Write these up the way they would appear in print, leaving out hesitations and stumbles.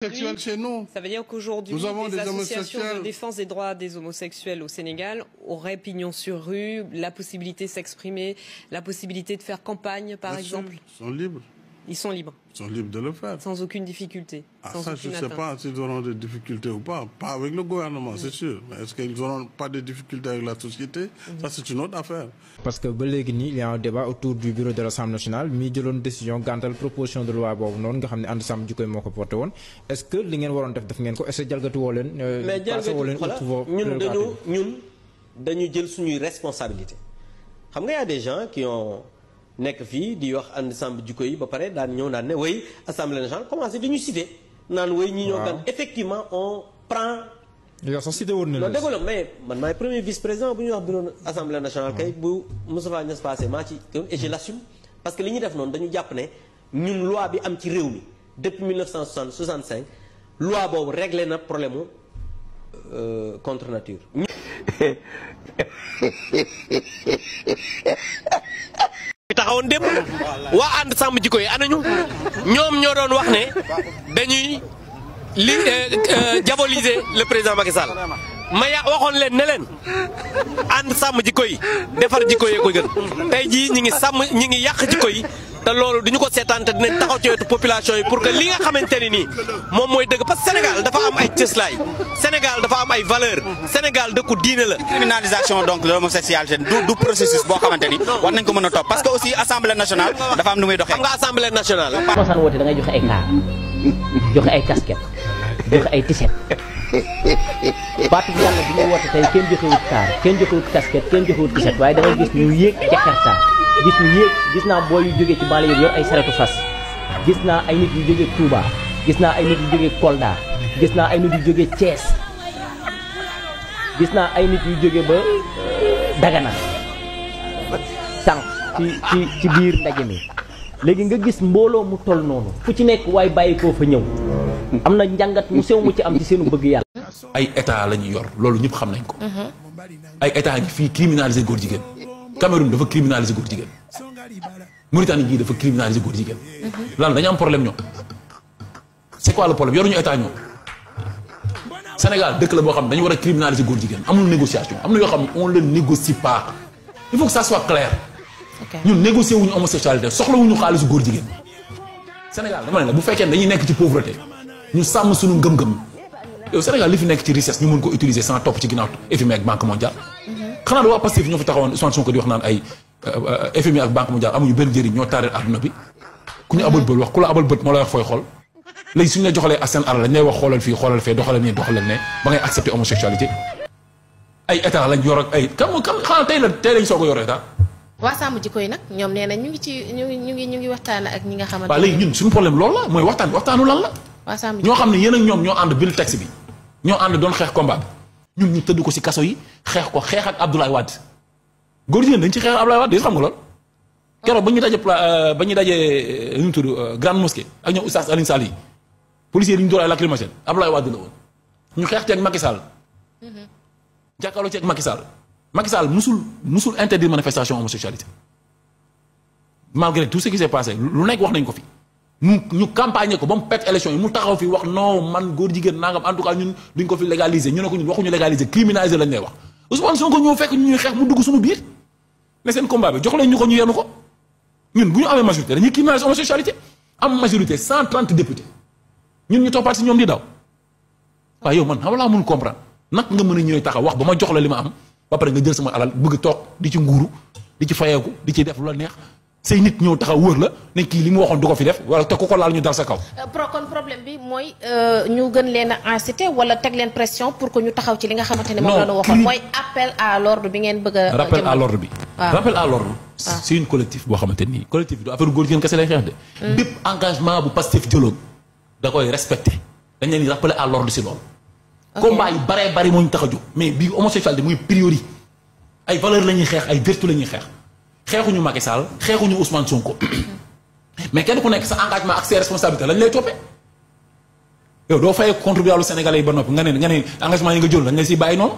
Homosexuels chez nous. Ça veut dire qu'aujourd'hui, les associations de défense des droits des homosexuels au Sénégal auraient pignon sur rue, la possibilité de s'exprimer, la possibilité de faire campagne, par exemple. Ils sont libres. Ils sont libres. Ils sont libres de le faire. Sans aucune difficulté. Sans ça, je ne sais pas s'ils auront des difficultés ou pas. Pas avec le gouvernement, c'est sûr. Mais est-ce qu'ils n'auront pas de difficultés avec la société? Ça, c'est une autre affaire. Parce que il y a un débat autour du bureau de l'Assemblée nationale. Mi jëlone décision gantal proposition de loi bobu non nga xamné and sam jikoy moko porté won. Est-ce que li ngeen waron def ngeen ko est-ce que jalgatu wo len mais ñun dañu jël suñuy responsabilité. Xam nga y a des gens qui ont nek fi di wax and sam jikko yi ba paré daan ñëw naan né way assemblée nationale commencé di ñu citer naan way ñi ñoo gan effectivement on prend yo sax cité won na non déggoo mais man maay premier vice-président bu ñu wax bureau assemblée nationale kay bu Moustapha Niasse passé ma ci et je l'assume parce que li ñuy def non dañu japp né ñun loi bi am ci réew mi depuis 1965 loi boobu réglé na problème contre nature. taxawoon démb waa ànd sàmm jikko yi anañu ñoom ñoo doon wax ne dañuy diaboliser le président Macky Sall ma waxoon leen ne leen ànd sàmm jikko yi defar jikko yee ko gën tey jii ñi ngi yàq jikko yi te loolu duñu ko seetaan te dinañ taxaw ci wetu population yi pour que li nga xamante ne nii moom mooy dëgg parce que Sénégal dafa am ay cëslaay Sénégal dafa am ay valeur Sénégal dëkku diine la. criminalisation donc de l'homosexualité du processus boo xamante ni war nañ ko mën a topp parce que aussi assemblée nationale dafa am nu muy doxee. xam nga assemblée nationale. boo saan woote da ngay joxe ay kaar joxe ay casquette joxe ay t-shirt baatu bi yàlla bi ñuy woote tey kenn joxewut kaar kenn joxewut casquette kenn joxewut t-shirt waaye da ngay gis ñu yéeg Jakarta gis ñu yéeg gis naa booy yu jógee ci banlieue yor ay saretu fas gis naa ay nit yu jógee Touba gis naa ay nit yu jógee Kolda gis naa ay nit yu jógee Thiès gis naa ay nit yu jógee ba Dagana sànq ci biir ndaje mi léegi nga gis mbooloo mu toll noonu fu ci nekk waaye bàyyi koo fa ñëw am na njàngat mu sew mu ci am ci seenu bëgg yàlla. ay état la ñu yor loolu ñëpp xam nañ ko. ay état ngi fii criminaliser góor jigéen. Cameroun dafa criminaliser góor jigéen. Mauritanie gii dafa criminaliser góor jigéen. lan dañu am problème ñoom. c'est quoi le problème yoruñu état ñoom. Sénégal dëkk la boo xam ne dañu war a criminaliser góor jigéen amul négociation am na yoo xam ne on le négocie pas il faut que ça soit clair. ñun négocier wuñu homosexualité soxlawuñu xaalisu góor jigéen. Sénégal dama ne la bu fekkee dañuy nekk ci pauvreté ñu sàmm suñu ngëm-ngëm yow Sénégal li fi nekk ci richesse ñu mën ko utiliser sans topp ci ginnaaw FMI ak Banque mondiale. xanaa da waa Pastef ñoo fi taxawoon Ousmane Sonko di wax naan ay FMI ak Banque mondiale amuñu benn njëriñ ñoo taareel adduna bi ku ñu abal bët wax ku la abal bët moo lay wax fooy xool léegi suñu la joxalee ak seen alal lañ lay wax xoolal fii xoolal fee doxalal nii doxalal ne ba ngay accepter homosexualité ay état lañ yor ak ay kan xanaa tey lañ soog a yor état. waa sàmm jikko yi nag ñoom nee na ñu ngi waxtaan ak ñi nga xamante waaw léegi ñun suñu problème loolu la mooy waxtaanu lan la. waa sàmm ñoo xam ne yéen ak ñoom ñoo ànd bil texte bi ñoo ànd doon xeex combat bi ñun ñu tëdd ko ci kaso yi xeex ak Abdoulaye Wade góor jigéen dañ ci xeex ak Abdoulaye Wade xam nga lool. keroog ba ñu daje nu mu tudd grande mosquée ak ñoom oustaz Alioune Sall yi policiers yi ñu door ay lacrymogène Abdoulaye Wade la woon ñu xeex ci ak Macky Sall. jàkkaarloo ci ak Macky Sall musul interdire manifestation homosexualité malgré tout ce qui s'est passé lu nekk wax nañ ko fi ñu campagne ko ba mu pet élection yi mu taxaw fi wax non man góor jigéen nangam en tout cas ñun duñ ko fi légaliser ñu ne ko ñun waxuñu légaliser criminaliser lañ lay wax Ousmane Sonko ñëw fekk ñuy xeex mu dugg suñu biir ne seen combat bi jox leen ñu ko ñu yenu ko ñun bu ñu amee majorité dañuy criminaliser homosexualité am majorité 130 députés ñun ñu toppaat si ñoom di daw waaye yow man xam laa mun comprendre nag nga mën a ñëw taxaw wax ba ma jox la li ma am ba pare nga jël sama alal bëgg toog di ci nguuru di ci fayeeku di ci def lu la neex say nit ñëw taxaw wër la ne kii li mu waxoon du ko fi def wala te ku ko laal ñu dal sa kaw. kon problème bi mooy ñu gën leen a inciter wala teg leen pression pour que ñu taxaw ci li nga xamante ne moom la ñu waxoon mooy appel à l'ordre bi ngeen bëgg a. rappel à l'ordre bi. rappel à l'ordre. c'est une collectif boo xamante nii collectif bi du affaire góor jigéen kese lay xeex de. bépp engagement bu Pastef jëloon da koy respecté dañ leen di rappeler à l'ordre si loolu. combat yi baree bari moo ñu tax a jóg mais bii homosexualité muy priorité ay valeur la ñuy xeex ay vertu la ñuy xeex xeexuñu Macky Sall xeexuñu Ousmane Sonko mais kenn ku nekk sa engagement ak ses responsabilités lañ lay toppee yow doo fayee contribuable sénégalais yi ba noppi nga ne engagement yi nga jël dañ lay siy bàyyi noonu.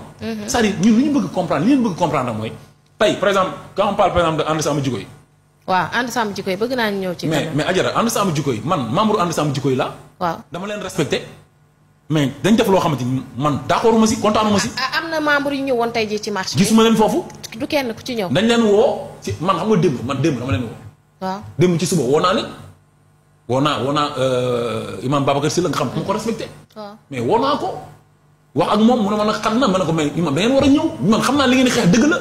c'est-à-dire ñun li ñu bëgg comprendre li ñu bëgg comprendre mooy tey par exemple quand on parle par exemple de ànd sàmm jikko yi. waaw ànd sàmm jikko yi bëgg naa ñëw ci. mais Adjara ànd sàmm jikko yi man membre ànd sàmm jikko yi la waaw dama leen respecté mais dañ def loo xamante ni man d'accorduma si kontaanuma si. am na membre yu ñëwoon tey jii ci marché bi. gisuma leen foofu. du kenn ku ci ñëw. dañ leen woo ci man xam nga démb dama leen woo. waaw démb ci suba woo naa leen. woo naa imam Babacar Sylla nga xam ne mu ko respecté. waaw mais woo naa ko. wax ak moom mu ne ma nag xam na ma ne ko mais imam da ngeen war a ñëw man xam naa li ngeen di xeex dëgg la.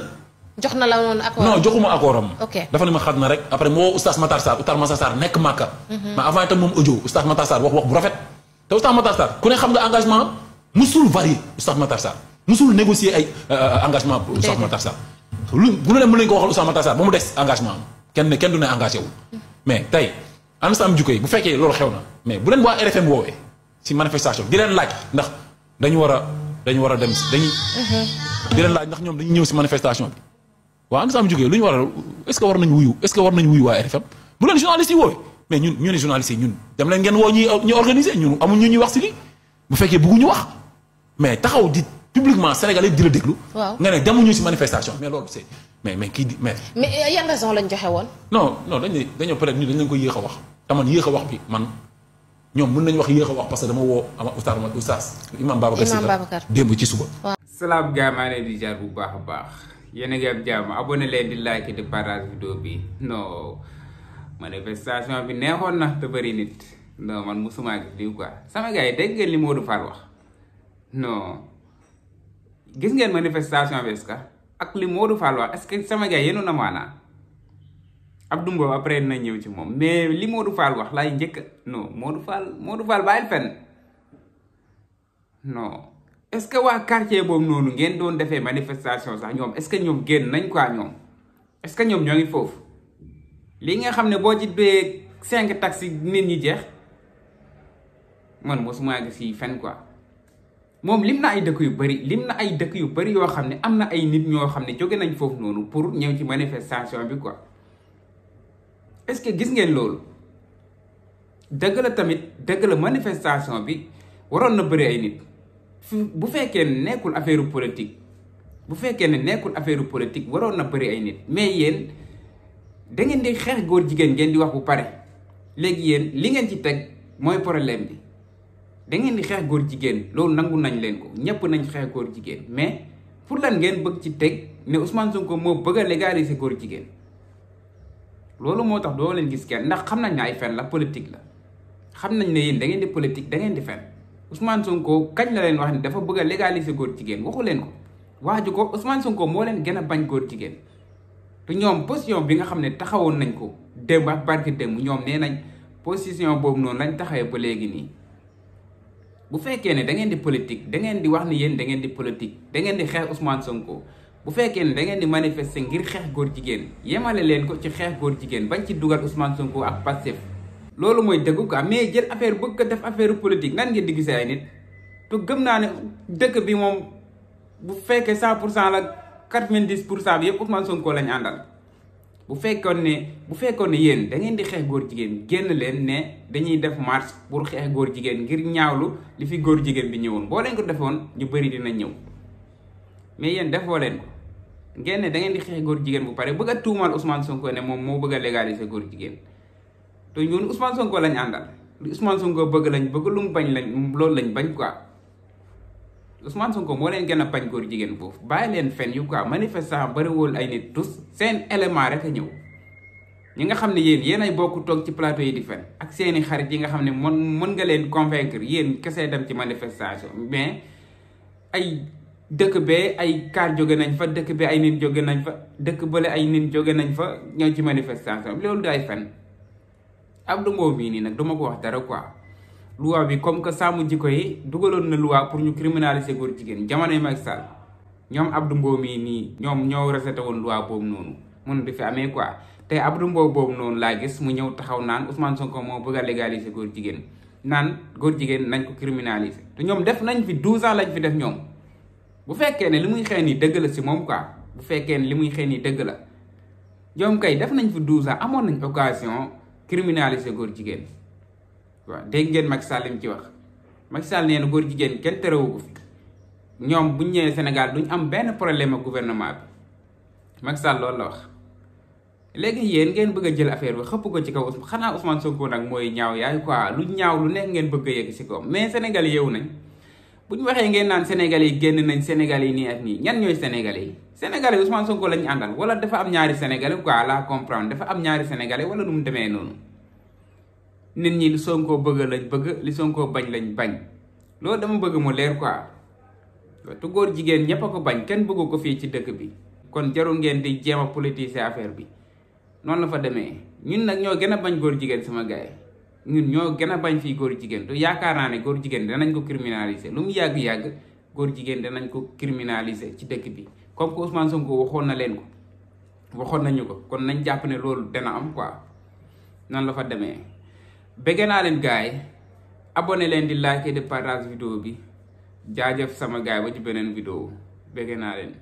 jox na la noonu accord non joxuma accord am. ok dafa ne ma xat na rek après mu woo oustaz Matar Sarr nekk Màkka. mais avant itam moom audio oustaz Matar Sarr wax bu rafet. te oustaz Matar Sarr ku ne xam nga engagement musul varié oustaz Matar Sarr musul négocier ay engagement pour oustaz Matar Sarr. lu bu ne mën nañu ko waxal oustaz Matar Sarr ba mu des engagement am kenn du ne engagé wu. mais tey ànd sam jikko yi bu fekkee loolu xew na mais bu leen waa RFM woowee ci manifestation di leen laaj ndax dañu war a dem dañuy. di leen laaj ndax ñoom dañuy ñëw si manifestation bi. waaw ànd sam jikko yi lu ñu war a est-ce que war nañu wuyu waa RFM bu leen journaliste yi woowee mais ñun ñu ne journaliste yi ñun dem leen ngeen woo ñuy organiser ñun amul ñu ñuy wax si lii bu fekkee bëgguñu wax mais taxaw di publiquement Sénégalais di la déglu. waaw nga ne demuñu si manifestation mais loolu c'est mais kii di mais. mais yan raison lañ joxe woon. non dañoo peut-être ñu dañ leen ko yéex a wax te man yéex a wax bi man ñoom mën nañu wax yéex a wax parce que dama woo oustaz imam Babacar Sylla démb ci suba. salaam gars maa leen di jaar bu baax a baax yéen a ngi am jàmm abonné leen di like di partage vidéo bi non manifestation bi neexoon na te bëri nit non man musuma gis lii quoi sama gars yi dégg ngeen li Modou Fall wax non gis ngeen manifestation bi est-ce que ak li Modou Fall wax est-ce que sama gars yi yéenu na maanaa Abdou Mbow après na ñëw ci moom mais li Modou Fall wax laay njëkk non Modou Fall bàyyil fenn non est-ce que waa quartier boobu noonu ngeen doon defee manifestation sax ñoom est-ce que ñoom génn nañ quoi ñoom est-ce que ñoom ñoo ngi foofu li nga xam ne boo ci dee 5 taxi nit ñi jeex man mosuma gis yi fenn quoi moom lim na ay dëkk yu bari yoo xam ne am na ay nit ñoo xam ne jóge nañ foofu noonu pour ñëw ci manifestation bi quoi est-ce que gis ngeen loolu dëgg la manifestation bi waroon na bëri ay nit bu fekkee ne nekkul affaire politique waroon na bëri ay nit mais yéen da ngeen di xeex góor jigéen ngeen di wax bu pare léegi yéen li ngeen ci teg mooy problème bi da ngeen di xeex góor jigéen loolu nangu nañ leen ko ñëpp nañ xeex góor jigéen mais pour lan ngeen bëgg ci teg ne Ousmane Sonko moo bëgg a légaliser góor jigéen loolu moo tax doo leen gis kenn ndax xam nañ ne ay fen la politique la xam nañ ne yéen da ngeen di politique da ngeen di fen Ousmane Sonko kañ la leen wax ne dafa bëgg a légaliser góor jigéen waxu leen ko waaju ko Ousmane Sonko moo leen gën a bañ góor jigéen te ñoom position bi nga xam ne taxawoon nañ ko démb ak barki démb ñoom nee nañ position boobu noonu lañ taxawee ba léegi nii bu fekkee ne da ngeen di politique da ngeen di wax ni yéen da ngeen di politique da ngeen di xeex Ousmane Sonko bu fekkee ne da ngeen di manifester ngir xeex góor jigéen yemale leen ko ci xeex góor jigéen bañ ci dugal Ousmane Sonko ak Pastef loolu mooy dëgg quoi mais jël affaire bëgg ko def affaire politique nan ngeen di gisee ay nit te gëm naa ne dëkk bi moom bu fekkee 100% la 90% bi yëpp Ousmane Sonko lañ àndal bu fekkoon ne yéen da ngeen di xeex góor jigéen génn leen ne dañuy def marche pour xeex góor jigéen ngir ñaawlu li fi góor jigéen bi ñëwoon boo leen ko defoon ñu bëri dina ñëw mais yéen defoo leen ko ngeen ne da ngeen di xeex góor jigéen bu pare bëgg a tuumal Ousmane Sonko ne moom moo bëgg a légaliser góor jigéen te ñun Ousmane Sonko lañ àndal li Ousmane Sonko bëgg lu mu bañ loolu lañ bañ quoi Ousmane Sonko moo leen gën a bañ góor jigéen foofu bàyyi leen fen yu quoi manifestant bariwul ay nit tous seen élément rek a ñëw ñi nga xam ne yéen ay bokk toog ci plateau yi di fen ak seeni xarit yi nga xam ne mën nga leen convaincre yéen kese dem ci manifestation mais ay dëkk bee ay kaar jóge nañ fa dëkk bee ay nit jóge nañ fa dëkk bële ay nit jóge nañ fa ñëw ci manifestation bi loolu du ay fen Abdou Mbow mii nii nag duma ko wax dara quoi loi bi comme que sàmm jikko yi dugaloon na loi pour ñu criminaliser góor jigéen jamonoy Macky Sall ñoom Abdou Mbow mii nii ñoom ñoo rejeté woon loi boobu noonu mun di fi amee quoi te Abdou Mbow boobu noonu laa gis mu ñëw taxaw naan Ousmane Sonko moo bëgg a légaliser góor jigéen naan góor jigéen nañ ko criminaliser te ñoom def nañ fi 12 ans lañ fi def ñoom bu fekkee ne li muy xëy nii dëgg la si moom quoi bu fekkee ne li muy xëy nii dëgg la ñoom kay def nañ fi 12 ans amoon nañ occasion criminaliser góor jigéen waaw dégg ngeen Macky Sall li mu ci wax Macky Sall nee na góor jigéen kenn terewu ko fi ñoom bu ñu ñëwee Sénégal duñ am benn problème ak gouvernement bi Macky Sall loolu la wax léegi yéen ngeen bëgg a jël affaire bi xëpp ko ci kaw xanaa Ousmane Sonko nag mooy ñaaw yaay quoi lu ñaaw lu nekk ngeen bëgg a yegg si kaw mais Sénégal yeewu nañ bu ñu waxee ngeen naan Sénégal yi génn nañ Sénégal yi nii ak nii ñan ñooy Sénégalais yi Sénégalais yi Ousmane Sonko lañu àndal wala dafa am ñaari Sénégalais quoi la comprendre dafa am ñaari Sénégalais wala nu mu demee noonu nit ñi li Sonko bëgg lañ bëgg li Sonko bañ lañ bañ loolu dama bëgg mu leer quoi te góor jigéen ñëpp a ko bañ kenn bëggu ko fii ci dëkk bi kon jarul ngeen di jéem a politiser affaire bi noonu la fa demee ñun nag ñoo gën a bañ góor jigéen sama gars yi ñun ñoo gën a bañ fii góor jigéen te yaakaar naa ne góor jigéen danañ ko criminaliser lu mu yàgg-yàgg góor jigéen danañ ko criminaliser ci dëkk bi comme que Ousmane Sonko waxoon na leen ko waxoon nañu ko kon nañ jàpp ne loolu dana am quoi noonu la fa demee bëgg naa leen gars yi abonné leen di like et de partage vidéo bi jaajëf sama gars yi ba ci beneen vidéo bëgg naa leen